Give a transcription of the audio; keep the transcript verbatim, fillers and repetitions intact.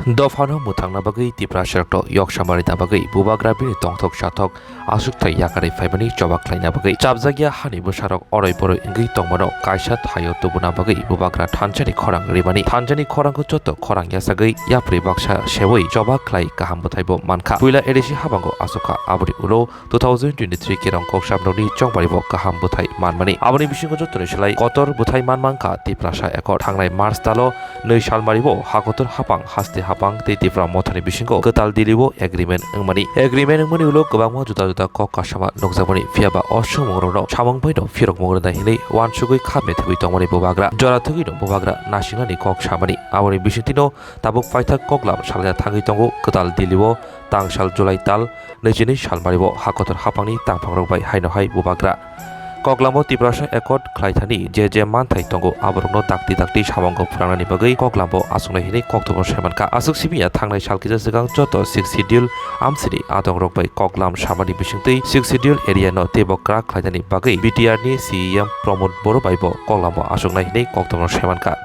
Dophano mwthangna bagwi Tiprasa rokno yoksa manina bagwi bubagra bini tongthok sathok aswkthai yakarwi phaimani choba khlaina bagwi chapjakya hani bwsarok oroi boroi wngwi tongmano kaisa thaio tubuna bagwi bubagra thansani khorang rimani. Thansani khorango joto khorang yachagwi yapri baksa sewi choba khlai kaham bwthaibo mankha. Puila A D C habango aswkha, aboni ulo two thousand twenty-three kerong koksam rokni chongmaribo kaham bwthai manmani. Aboni bisingo jotoni slai kotor bwthai manmankha Tiprasa Accord. Thangnai March talo nwi salmaribo hakotor hapang, haste hapang tei Tipra Mothani bisingo kwtal Dilibo agreement wngmani. Agreement wngmani ulo kwbangma juda juda kok kasama nukjakmani, phiyaba o swngmungrokno samung baino phirokmung rwnai hinwi uansugwi kha methebwi tongmani bubagra. Jora thwgwino bubagra nasingnani kok samani. Aboni bisingtwino tabuk paithak koklam salaina thangwi tongo kwtal Dilibo tangsal July tal nwichini salmaribo hakotor hapangni tangphangrok bai haino hai bubagra. Koklambo Tiprasa Accord khlaithani je je manthai tongo, aborokno dakti dakti samungo phwrangnani bagwi koklambo achuknai hinwi koktopno saimankha. Aswk simi ya thangnai sal kisa swkang joto Sixth Schedule amsini adongrok bai koklam samani bisingtwi Sixth Schedule area no teibo kwrak khlainani bagwi B T R ni C E M Pramod Boro bai bo koklambo achuknai hinwi koktopno saimankha.